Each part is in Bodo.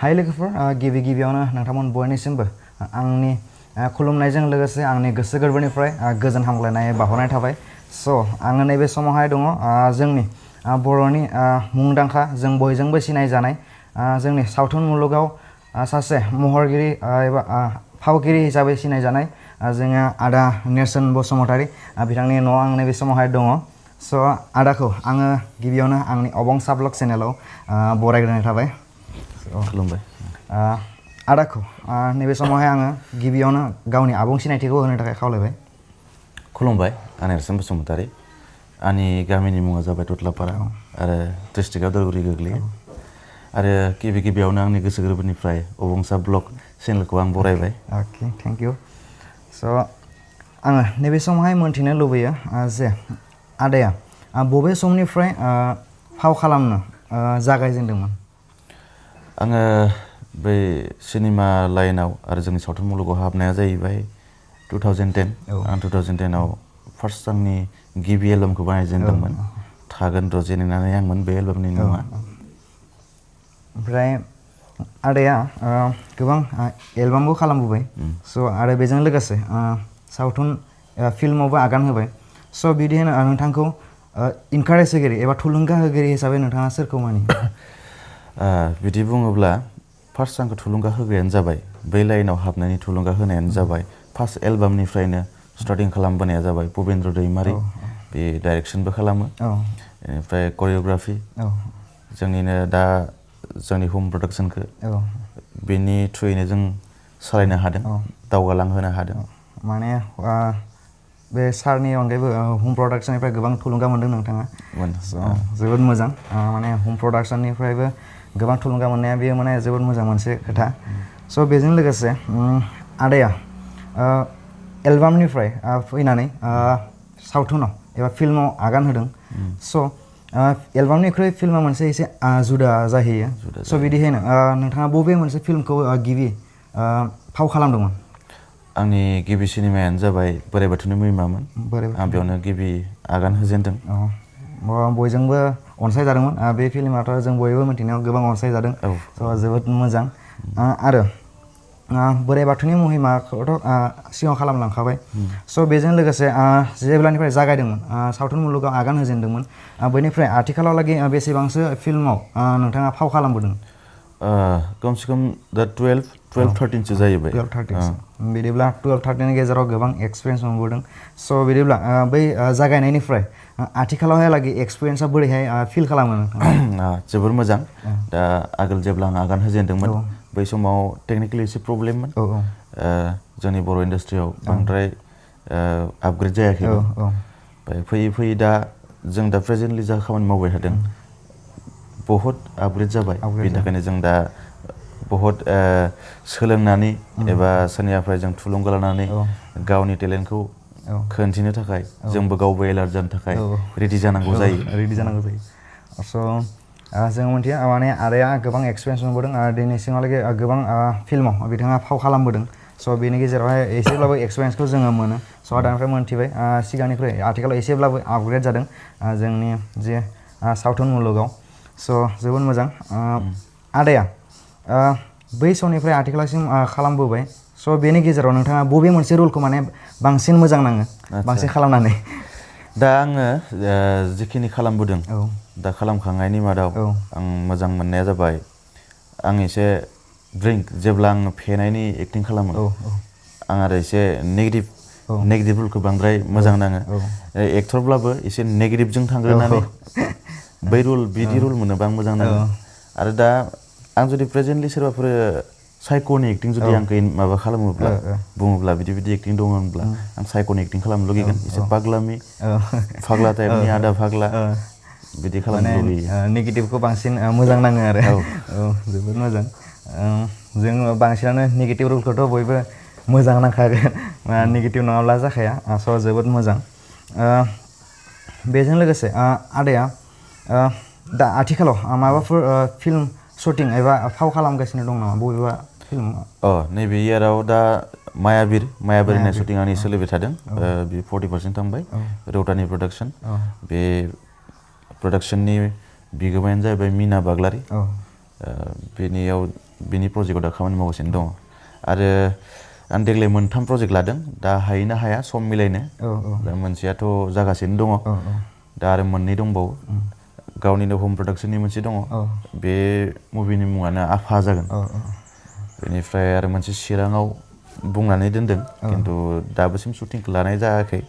हाय लोगोफोर गिबि गिबियावनो नोंथांमोन बयनिसिमबो आंनि खुलुमनायजों लोगोसे आंनि गोसो गोरबोनिफ्राय गोजोन हामलायनाय बावहरनाय थाबाय स' आङो नैबे समावहाय दङ जोंनि बर'नि मुंदांखा जों बयजोंबो सिनायजानाय जोंनि सावथुन मुलुगाव सासे महरगिरि एबा फावगिरि हिसाबै सिनायजानाय जोङो आदा नेरसोन बसुमतारी बिथांनि न'आव आं नैबे समावहाय दङ स' आदाखौ आङो गिबियावनो आंनि अबंसा ब्लग चेनेलाव बरायग्रोनाय थाबाय खुलुमबाय आदाखौ नैबे समावहाय आङो गिबियावनो गावनि आबुं सिनायथिखौ होनो थाखाय खावलायबाय खुलुमबाय आं नेरसोन बसुमतारी आंनि गामिनि मुङा जाबाय टुटलापारा आरो डिस्ट्रिक्टआ उदालगुरि गोग्लैयो आरो गिबियावनो आंनि गोसो गोरबोनिफ्राय अबंसा ब्लग चेनेलखौ आं बरायबाय अके थेंक इउ स' आङो नैबे समावहाय मोनथिनो लुबैयो जे आदाया बबे समनिफ्राय फाव खालामनो जागायजेनदोंमोन आङो बै सिनेमा लाइनाव आरो जोंनि सावथुन मुलुगाव हाबनाया जाहैबाय 2010 आं 2010आव फार्स्ट आंनि गिबि एलबामखौ बानायजेनदोंमोन थागोन र' जेनेनानै आंमोन बे एलबामनि मुङा ओमफ्राय आदाया गोबां एलबामबो खालामबोबाय स' आरो बेजों लोगोसे सावथुन फिल्मावबो आगान होबाय स' बिदिनो नोंथांखौ इनकारेज होगिरि एबा थुलुंगा होगिरि हिसाबै नोंथाङा सोरखौ मानियो बिदि बुङोब्ला फार्स्ट आंखौ थुलुंगा होग्रायानो जाबाय बै लाइनाव हाबनायनि थुलुंगा होनायानो जाबाय फार्स्ट एलबामनिफ्रायनो स्टार्टिं खालामबोनाया जाबाय भुपेन्द्र दैमारि बे डाइरेक्सनबो खालामो बेनिफ्राय करिय'ग्राफि जोंनिनो दा जोंनि हम प्रडाक्सनखौ बेनि थ्रुयैनो जों सालायनो हादों दावगालांहोनो हादों माने बे सारनि अनगायैबो हम प्रडाक्सननिफ्राय गोबां थुलुंगा मोन्दों नोंथाङा जोबोद मोजां माने हम प्रडाक्सननिफ्रायबो गोबां थुलुंगा मोननाया बेयो माने जोबोद मोजां मोनसे खोथा स' बेजों लोगोसे आदाया एलबामनिफ्राय फैनानै सावथुनाव एबा फिल्माव आगान होदों स' एलबामनिख्रुइ फिल्मा मोनसे एसे जुदा जाहैयो स' बिदिहायनो नोंथाङा बबे मोनसे फिल्मखौ गिबि फाव खालामदोंमोन आंनि गिबि सिनेमायानो जाबाय बोराइ बाथौनि महिमामोन आं बेयावनो गिबि आगान होजेनदों बयजोंबो अनसायजादोंमोन बे फिल्माथ' जों बयबो मिथिनायाव गोबां अनसायजादों स' जोबोद मोजां आरो बोराइ बाथौनि महिमाखौथ' सिगाङाव खालामलांखाबाय स' बेजों लोगोसे जेब्लानिफ्राय जागायदोंमोन सावथुन मुलुगाव आगान होजेनदोंमोन बैनिफ्राय आथिखालावलागै बेसेबांसो फिल्माव नोंथाङा फाव खालामबोदों कमसे कम दा 12-13सो जाहैबाय बिदिब्ला 12-13नि गेजेराव गोबां एक्सपिरियेन्स मोनबोदों स' बिदिब्ला बै जागायनायनिफ्राय आथिखालावहायलागै एक्सपिरियेन्सआ बोरैहाय फिल खालामो नोंथाङा जोबोर मोजां दा आगोल जेब्ला आं आगान होजेनदोंमोन बै समाव टेकनिकेलि एसे प्रब्लेममोन जोंनि बर' इन्डास्ट्रियाव बांद्राय आपग्रेड जायाखैमोन ओमफ्राय फैयै फैयै दा जों दा प्रेजेन्टलि जा खामानि मावबाय थादों बहुद आपग्रेड जाबाय बेनि थाखायनो जों दा बहुद सोलोंनानै एबा सोरनिफ्राय जों थुलुंगा लानानै गावनि टेलेन्टखौ खोन्थिनो थाखाय जोंबो गावबो एलार्ट जानो थाखाय रेडि जानांगौ जायो स' जों मिथियो माने आदाया गोबां एक्सपिरियेन्स मोनबोदों आरो दिनैसिमहालागै गोबां फिल्माव बिथाङा फाव खालामबोदों स' बेनि गेजेरावहाय एसेब्लाबो एक्सपिरियेन्सखौ जोङो मोनो स' आदानिफ्राय मोनथिबाय सिगांनिख्रुइ आथिखालाव एसेब्लाबो आपग्रेड जादों जोंनि जे सावथुन मुलुगाव स' जोबोद मोजां आदाया बै समनिफ्राय आथिखालसिम खालामबोबाय स' बेनि गेजेराव नोंथाङा बबे मोनसे रलखौ माने बांसिन मोजां नाङो बांसिन खालामनानै दा आङो जिखिनि खालामबोदों दा खालामखांनायनि मादाव आं मोजां मोननाया जाबाय आं एसे ड्रिंक जेब्ला आं फेनायनि एक्टिं खालामो आं आरो एसे नेगेटिभ रलखौ बांद्राय मोजां नाङो एक्टरब्लाबो एसे नेगेटिभजों थांग्रोनानै बै रल बिदि रल मोनोबा आं मोजां नाङो आरो दा आं जुदि प्रेजेन्टलि सोरबाफोर साइक'नि एक्टिं जुदि आंखौ माबा खालामोब्ला बुङोब्ला बिदि एक्टिं दङ होनब्ला आं साइक'नि एक्टिं खालामनो लुगैगोन एसे पाग्लामि फाग्ला टाइपनि आदा फाग्ला बिदि खालामनो लुगैयो नेगेटिभखौ बांसिन मोजां नाङो आरो जोबोद मोजां जों बांसिनानो नेगेटिभ रलखौथ' बयबो मोजां नांखागोन नेगेटिभ नङाब्ला जाखाया स' जोबोद मोजां बेजों लोगोसे आदाया दा आथिखालाव माबाफोर फिल्म शुटिं एबा फाव खालामगासिनो दं नामा बबेबा फिल्म नैबे इयाराव दा मायाबिर होननाय शुटिं आंनि सोलिबाय थादों बे 40% थांबाय रौतानि प्रडाक्सन बे प्रडाक्शननि बिगोमायानो जाहैबाय मीना बाग्लारी बेनियाव बिनि प्रजेक्टआव दा खामानि मावगासिनो दङ आरो आं देग्लाय मोनथाम प्रजेक्ट लादों दा हायोना हाया सम मिलायनो दा मोनसेयाथ' जागासिनो दङ दा आरो मोननै दंबावो गावनिनो हम प्रडाक्शननि मोनसे दङ बे मुभिनि मुङानो आफा जागोन बेनिफ्राय आरो मोनसे चिराङाव बुंनानै दोनदों खिन्थु दाबोसिम शुटिंखौ लानाय जायाखै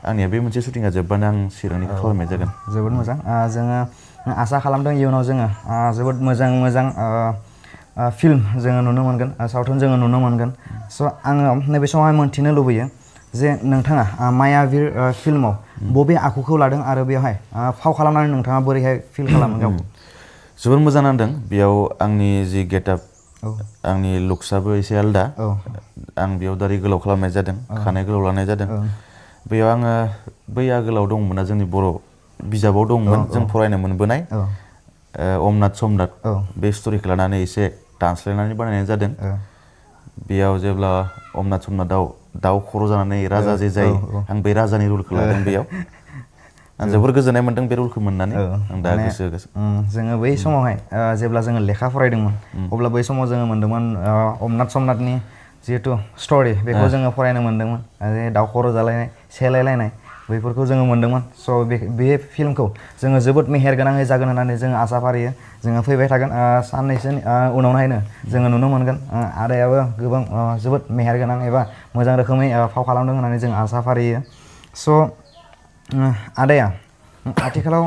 आंनिया बे मोनसे शुटिंआ जोबबानो आं चिरांनिखौ खालामनाय जागोन जोबोद मोजां जोङो आसा खालामदों इयुनाव जोङो जोबोद मोजां मोजां फिल्म जोङो नुनो मोनगोन सावथुन जोङो नुनो मोनगोन स' आङो नैबे समाव मोन्थिनो लुबैयो जे नोंथाङा मायावीर फिल्माव बबे आखुखौ लादों आरो बेवहाय फाव खालामनानै नोंथाङा बोरैहाय फिल खालामो गावखौ जोबोर मोजां नांदों बेयाव आंनि जि गेटआप आंनि लुक्सआबो एसे आलदा आं बेयाव दारि गोलाव खालामनाय जादों खानाय गोलाव लानाय जादों बेयाव आङो बै आगोलाव दंमोन जोंनि बर' बिजाबाव दंमोन जों फरायनो मोनबोनाय अमनाथ समनाथ बे स्ट'रिखौ लानानै एसे दानस्लायनानै बानायनाय जादों बेयाव जेब्ला अमनाथ समनाथआव दाउ खर' जानानै राजा जे जायो आं बे राजानि रलखौ लादों बेयाव आं जोबोर गोजोननाय मोन्दों बे रलखौ मोननानै आं दा गोसो जोङो बै समावहाय जेब्ला जोङो लेखा फरायदोंमोन अब्ला बै समाव जोङो मोन्दोंमोन अमनाथ समनाथनि जिहेतु स्ट'रि बेखौ जोङो फरायनो मोन्दोंमोन दाउ खर' जालायनाय सेलायलायनाय बैफोरखौ जोङो मोन्दोंमोन स' बे फिल्मखौ जोङो जोबोद मेहेरगोनाङै जागोन होननानै जोङो आसा फारियो जोङो फैबाय थागोन साननैसो उनावहायनो जोङो नुनो मोनगोन आदायाबो गोबां जोबोद मेहेरगोनां एबा मोजां रोखोमै फाव खालामदों होननानै जों आसा फारियो स' आदाया आथिखालाव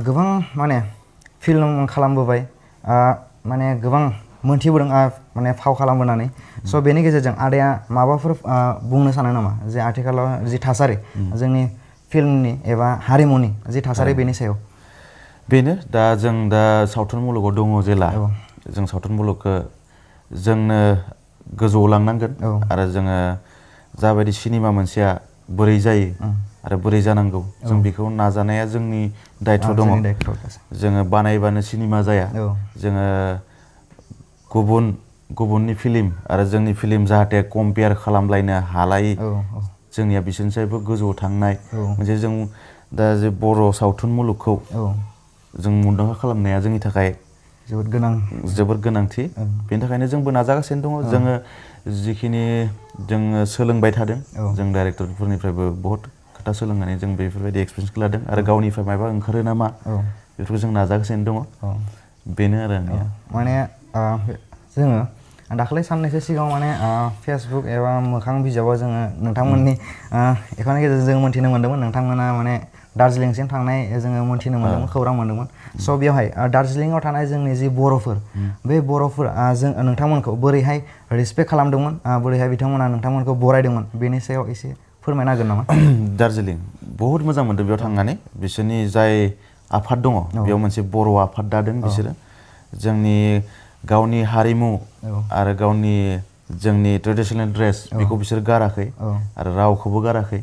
गोबां माने फिल्म खालामबोबाय माने गोबां मोनथिबोदों माने फाव खालामबोनानै स' बेनि गेजेरजों आदाया माबाफोर बुंनो सानो नामा जे आथिखालाव जि थासारि जोंनि फिल्मनि एबा हारिमुनि जि थासारि बेनि सायाव बेनो दा जों दा सावथुन मुलुगाव दङ जेला जों सावथुन मुलुगखौ जोंनो गोजौआव लांनांगोन आरो जोङो जाबायदि सिनेमा मोनसेया बोरै जायो आरो बोरै जानांगौ जों बेखौ नाजानाया जोंनि दायथ' दङ जोङो बानायबानो सिनेमा जाया जोङो गुबुननि फिल्म आरो जोंनि फिल्म जाहाथे कम्पेयार खालामलायनो हालायै जोंनिया बिसोरनिफ्रायबो गोजौआव थांनाय मोनसे जों दा जे बर' सावथुन मुलुगखौ जों मुंदांखा खालामनाया जोंनि थाखाय जोबोद गोनांथि बेनि थाखायनो जोंबो नाजागासिनो दङ जोङो जिखिनि जोङो सोलोंबाय थादों जों डाइरेक्टरफोरनिफ्रायबो बहुत खोथा सोलोंनानै जों बेफोरबायदि एक्सपिरियेन्सखौ लादों आरो गावनिफ्राय माबा ओंखारो नामा बेफोरखौ जों नाजागासिनो दङ बेनो आरो आंनिया माने जोङो दाखालि साननैसो सिगाङाव माने फेसबुक एबा मोखां बिजाबाव जोङो नोंथांमोननि एकाउन्टनि गेजेरजों जों मोन्थिनो मोन्दोंमोन नोंथांमोना माने दार्जिलिंसिम थांनाय जोङो मोन्थिनो मोन्दोंमोन खौरां मोन्दोंमोन स' बेवहाय दार्जिलिंआव थानाय जोंनि जि बर'फोर बे बर'फोर जों नोंथांमोनखौ बोरैहाय रिसपेक्ट खालामदोंमोन बोरैहाय बिथांमोना नोंथांमोनखौ बरायदोंमोन बेनि सायाव एसे फोरमायनो हागोन नामा दार्जिलिं बहुत मोजां मोनदों बेयाव थांनानै बिसोरनि जाय आफाद दङ बेयाव मोनसे बर' आफाद दादों बिसोरो जोंनि गावनि हारिमु आरो गावनि जोंनि ट्रेडिशनेल ड्रेस बेखौ बिसोर गाराखै आरो रावखौबो गाराखै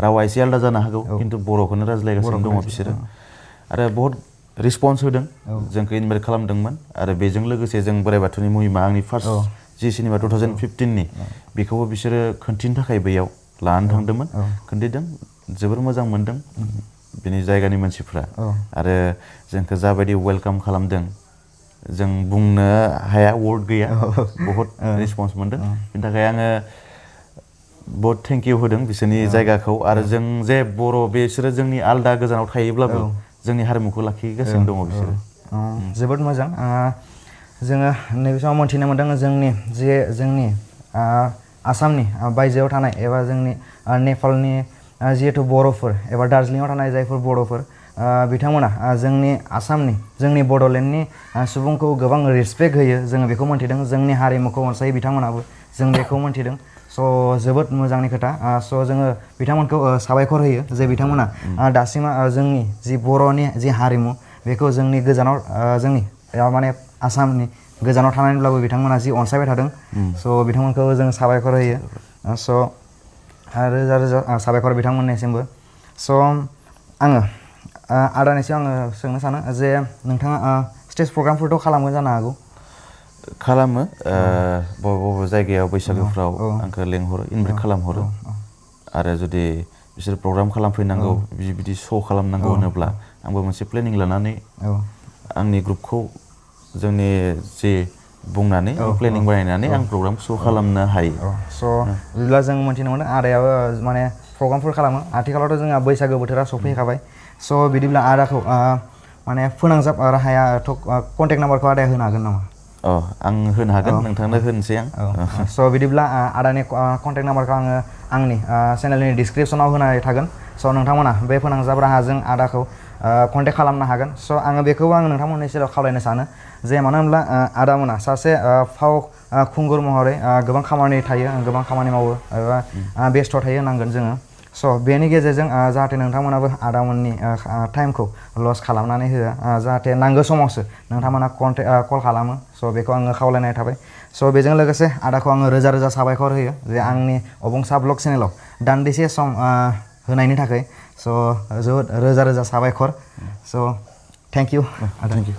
रावा एसे आलादा जानो हागौ खिन्थु बर'खौनो रायज्लायगासिनो दङ बिसोरो आरो बहुत रिसपन्स होदों जोंखौ इनभाइट खालामदोंमोन आरो बेजों लोगोसे जों बोराइ बाथौनि मुहिमा आंनि फार्स्ट जि सिनेमा 2015नि बेखौबो बिसोरो खोन्थिनो थाखाय बैयाव लानानै थांदोंमोन खोन्थिदों जोबोर मोजां मोनदों बिनि जायगानि मानसिफ्रा आरो जोंखौ जाबायदि वेलकाम खालामदों जों बुंनो हाया वर्ड गैया बहुत रिसपन्स मोनदों बेनि थाखाय आङो बहुत थेंक इउ होदों बिसोरनि जायगाखौ आरो जों जे बर' बिसोरो जोंनि आलदा गोजानाव थायोब्लाबो जोंनि हारिमुखौ लाखिगासिनो दङ बिसोरो जोबोद मोजां जोङो नैबे समाव मोन्थिनो मोन्दों जोंनि आसामनि बायजोआव थानाय एबा जोंनि नेपालनि जिहेतु बर'फोर एबा दार्जिलिंआव थानाय जायफोर बर'फोर बिथांमोना जोंनि आसामनि जोंनि बड'लेण्डनि सुबुंखौ गोबां रिसपेक्ट होयो जोङो बेखौ मोन्थिदों जोंनि हारिमुखौ अनसायो बिथांमोनाबो जों बेखौ मोन्थिदों स' जोबोद मोजांनि खोथा स' जोङो बिथांमोनखौ साबायखर होयो जे बिथांमोना दासिम जोंनि जि बर'नि जि हारिमु बेखौ जोंनि गोजानाव जोंनि माने आसामनि गोजानाव थानानैब्लाबो बिथांमोना जि अनसायबाय थादों स' बिथांमोनखौ जों साबायखर होयो स' रोजा रोजा साबायखर बिथांमोननिसिमबो स' आङो आदानिसिम आङो सोंनो सानो जे नोंथाङा स्टेज प्रग्रामफोरथ' खालामगोन जानो हागौ खालामो बबेबा जायगायाव बैसागोफ्राव आंखौ लेंहरो इनभाइट खालामहरो आरो जुदि बिसोर प्रग्राम खालामफैनांगौ बिदि श' खालामनांगौ होनोब्ला आंबो मोनसे प्लेनिं लानानै आंनि ग्रुपखौ जोंनि जि बुंनानै प्लेनिं बानायनानै आं प्रग्राम श' खालामनो हायो स' बिदिब्ला जों मोनथिनो मोनदों आदायाबो माने प्रग्रामफोर खालामो आथिखालावथ' जोंहा बैसागो बोथोरा सफैखाबाय स' बिदिब्ला आदाखौ माने फोनांजाब राहाया कन्टेक्ट नाम्बारखौ आदाया होनो हागोन नामा आं होनो हागोन नोंथांनो होनोसै आं स' बिदिब्ला आदानि कन्टेक्ट नाम्बारखौ आङो आंनि चेनेलनि डिसक्रिपसनाव होनाय थागोन स' नोंथांमोना बे फोनांजाब राहाजों आदाखौ कन्टेक्ट खालामनो हागोन स' आङो बेखौबो आं नोंथांमोननि सेराव खावलायनो सानो जे मानो होनब्ला आदामोना सासे फाव खुंगुर महरै गोबां खामानि थायो गोबां खामानि मावो एबा बेस्थ' थायो होनांगोन जोङो स' बेनि गेजेरजों जाहाथे नोंथांमोनाबो आदामोननि टाइमखौ लस खालामनानै होआ जाहाथे नांगौ समावसो नोंथांमोना कल खालामो स' बेखौ आङो खावलायनाय थाबाय स' बेजों लोगोसे आदाखौ आङो रोजा रोजा साबायखर होयो जे आंनि अबंसा ब्लग चेनेलाव दान्दिसे सम होनायनि थाखाय स' जोबोद रोजा रोजा साबायखर स' थेंक इउ थेंक इउ